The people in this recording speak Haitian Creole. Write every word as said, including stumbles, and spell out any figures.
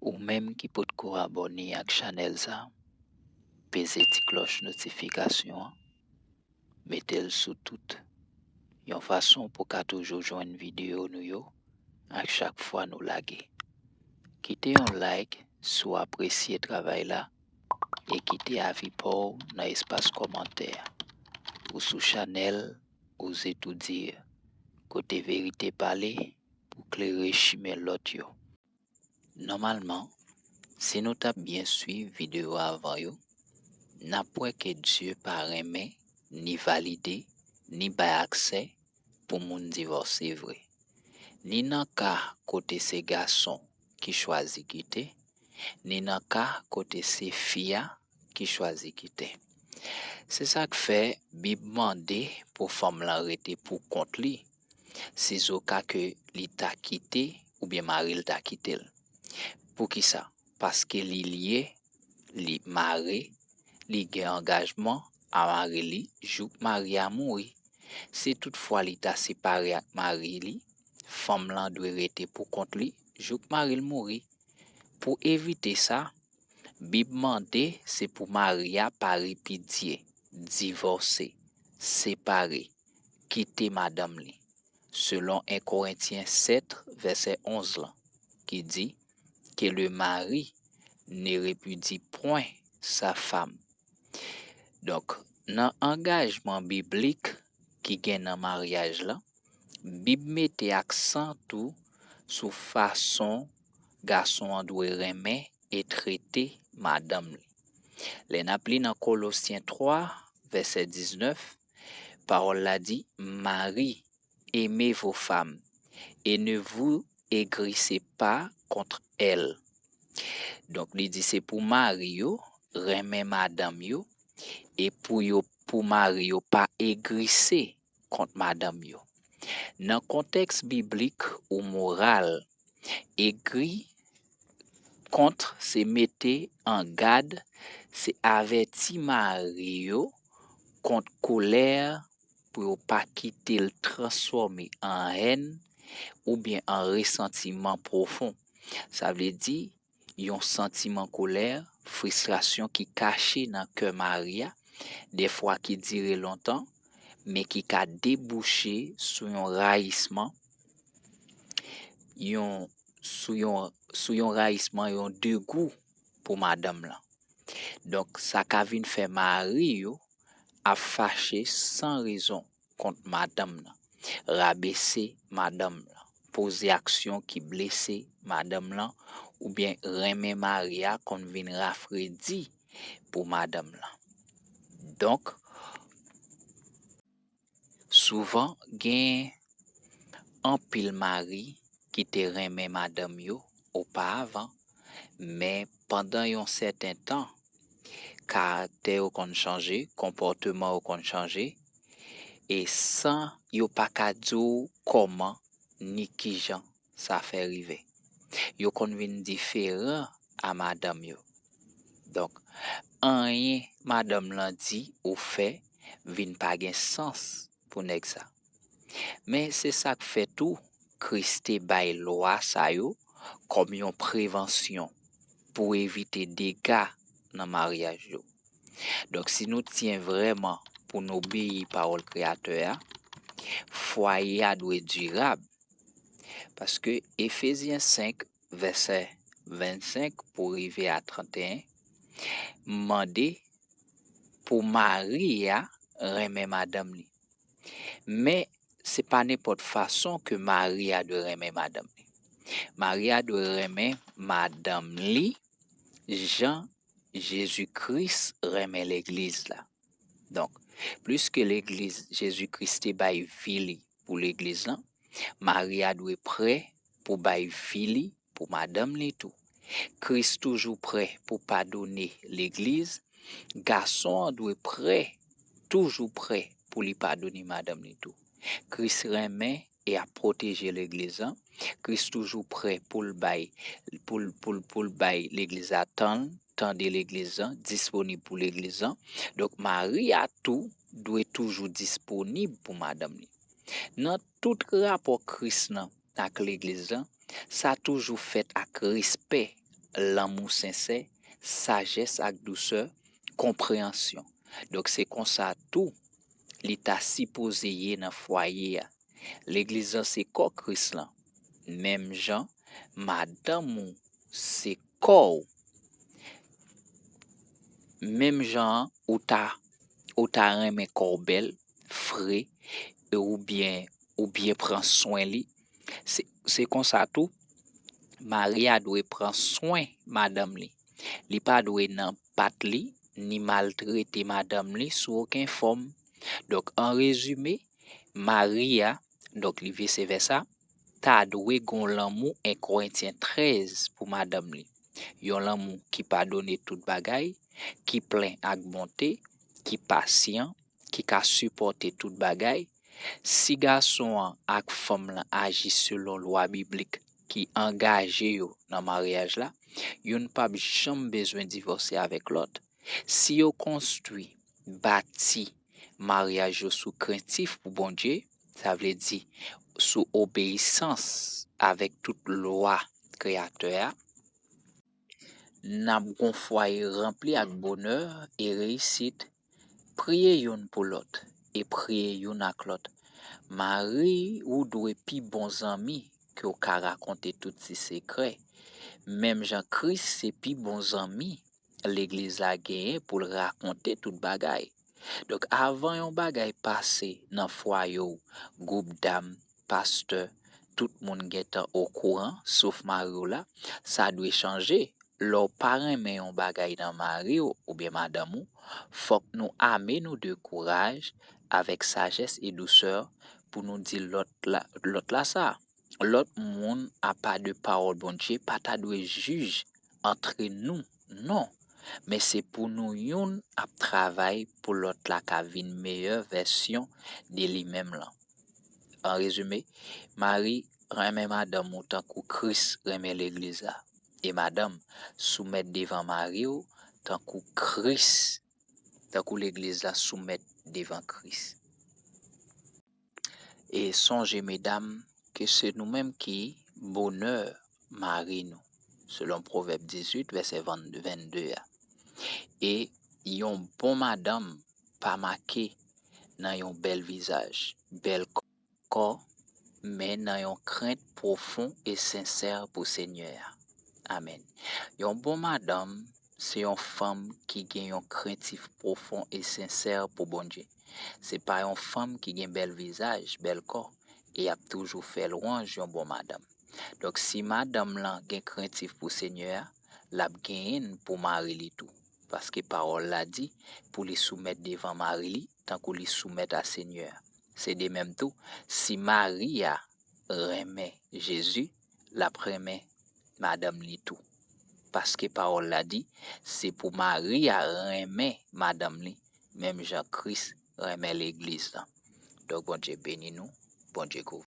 Ou menm ki potko abòne ak chanèl sa, peze ti klòch notifikasyon an, mete l sou tout, yon fason pou w ka toujou jwenn videyo nou yo ak chak fwa nou lage. Kite yon like si w apresye travay la e kite avi pa w nan espas kòmantè a. Ou sou chanèl Oze Tou Dir, kote verite pale pou klere chimen lòt yo. Nòmalman, si nou t ap byen swiv videyo avan yo, n ap wè ke Dye pa renmen, ni valide, ni bay aksè pou moun divòse vre. Ni nan ka kote se gason ki chwazi kite, ni nan ka kote se fi a ki chwazi kite. Se sa k fè Bib mande pou fanm lan rete pou kont li, sizoka ke li ta kite oubyen mari l ta kite l. Poukisa? Paske li lye, li mare, li gen angajman a mari li jouk mari a mouri. Si toutfwa li ta separe ak mari li, fanm lan dwe rete pou kont li jouk mari l mouri. Pou evite sa, Bib mande se pou mari a pa repidye, divòse, separe, kite madanm li, selon en Korentyen sèt, vèsè onz lan, ki di, Que le mari ne répudie point sa femme. Donk, nan angajman biblik ki gen nan maryaj lan, Bib mete aksan tou sou fason gason an dwe renmen e trete madanm li. Lè n ap li nan Kolosyen twa, vèsè diznèf, pawòl la di, Maris, aimez vos femmes et ne vous aigrissez pas contre elles. Donk, li di se pou mari yo renmen madanm yo e pou yo, pou mari yo pa egrise kont madanm yo. Nan kontèks biblik ou moral, egri kont se mete an gad, se avèti mari yo kont kolè pou yo pa kite l transfòme an hèn oubyen an resantiman pwofon. Sa vle di, yon santiman kolè, fristrasyon ki kache nan kè mari a, dèfwa ki dire lontan, men ki ka debouche sou yon rayisman, yon, sou yon, sou yon rayisman, yon degou pou madanm lan. Donk, sa ka vin fè mari yo ap fache san rezon kont madanm nan, rabese madanm lan, poze aksyon ki blese madanm lan, oubyen renmen mari a konn vin rafredi pou madanm lan. Donk, souvan gen anpil mari ki te renmen madanm yo oparavan, men pandan yon sèten tan, karaktè yo konn chanje, konpòteman yo konn chanje, e san yo pa ka di w kòman ni kijan sa fè rive. Yo konn vin diferan a madanm yo. Donk, anyen madanm lan di ou fè vin pa gen sans pou nèg sa. Men se sa k fè tou Kris te bay lwa sa yo kòm yon prevansyon pou evite dega nan maryaj yo. Donk, si nou tyen vrèman pou n obeyi pawòl Kreyatè a, fwaye a dwe dirab. Paske Efezyen senk, vèsè vennsenk pou rive a tranteyen, mande pou mari a renmen madanm li. Men, se pa nenpòt fason ke mari a dwe renmen madanm li. Mari a dwe renmen madanm li jan Jezi Kris renmen legliz la. Donk, pliske legliz, Jezi Kris te bay vi li pou legliz lan, mari a dwe prè pou bay vi li pou madanm li tou. Kris toujou prè pou padone legliz, gason an dwe prè, toujou prè pou li padone madanm li tou. Kris renmen e ap pwoteje legliz lan. Kris toujou prè pou l bay, pou l, pou l, pou l bay legliz la tan l, tande legliz lan, disponib pou legliz lan. Donk, mari a tou dwe toujou disponib pou madanm li. Nan tout rapò Kris lan ak legliz lan, sa toujou fèt ak respè, lanmou sensè, sajès ak dousè, konpreyansyon. Donk, se konsa tou li ta sipoze ye nan fwaye a. Legliz lan se kò Kris lan. Menm jan madanm ou se kò w, menm jan an ou ta, ou ta renmen kò w bèl, fre, e oubyen, oubyen pran swen li. Se, se konsa tou, mari a dwe pran swen madanm li. Li pa dwe nan pat li, ni maltrete madanm li sou okenn fòm. Donk, an rezime, mari a, donk li vise vèsa, ta dwe gen yon lanmou, en Korentyen trèz, pou madanm li. Yon lanmou ki padone tout bagay, ki plen ak bonte, ki pasyan, ki ka sipòte tout bagay. Si gason an ak fanm lan aji selon lwa biblik ki angaje yo nan maryaj la, youn p ap janm bezwen divòse avèk lòt. Si yo konstwi, bati maryaj yo sou krentif pou Bondye, sa vle di sou obeyisans avèk tout lwa Kreyatè a, n ap gon fwaye ranpli ak bonè e reyisit. Priye youn pou lòt e priye youn ak lòt. Mari ou dwe pi bon zanmi ke w ka rakonte tout ti sekrè. Menm jan Kris se pi bon zanmi legliz la genyen pou l rakonte tout bagay. Donk, avan yon bagay pase nan fwaye w, gwoup dam, pastè, tout moun gentan okouran, sof mari w la, sa dwe chanje. Lè w pa renmen yon bagay nan mari w oubyen madanm ou, fòk nou ame nou de kouraj, avèk sajès e dousè, pou nou di lòt la, lòt la sa. Lòt moun, apa de pawòl Bondye, pa ta dwe jij antre nou, non. Men se pou nou youn ap travay pou lòt la ka vin meyè vèsyon de li menm lan. An rezime, mari, renmen madanm ou tankou Kris renmen legliz la. E madanm, soumèt devan mari w tankou Kris, tankou legliz la soumèt devan Kris. E sonje, medam, ke se nou menm ki bonè mari nou, selon Pwovèb dizuit, vèsè vennde a. E yon bon madanm pa make nan yon bèl vizaj, bèl kò, men nan yon krent pwofon e sensè pou Senyè a. Amèn. Yon bon madanm se yon fanm ki gen yon krentif pwofon e sensè pou Bondye. Se pa yon fanm ki gen bèl vizaj, bèl kò, e y ap toujou fè lwanj yon bon madanm. Donk, si madanm lan gen krentif pou Senyè a, l ap genyen l pou mari li tou. Paske pawòl la di pou li soumèt devan mari li, tankou li soumèt a Senyè a. Se de menm tou, si mari a renmen Jezi, l ap renmen madanm li tou. Paske pawòl la di, se pou mari a renmen madanm li, menm jan Kris renmen legliz lan. Donk, Bondye beni nou, Bondye kouvri.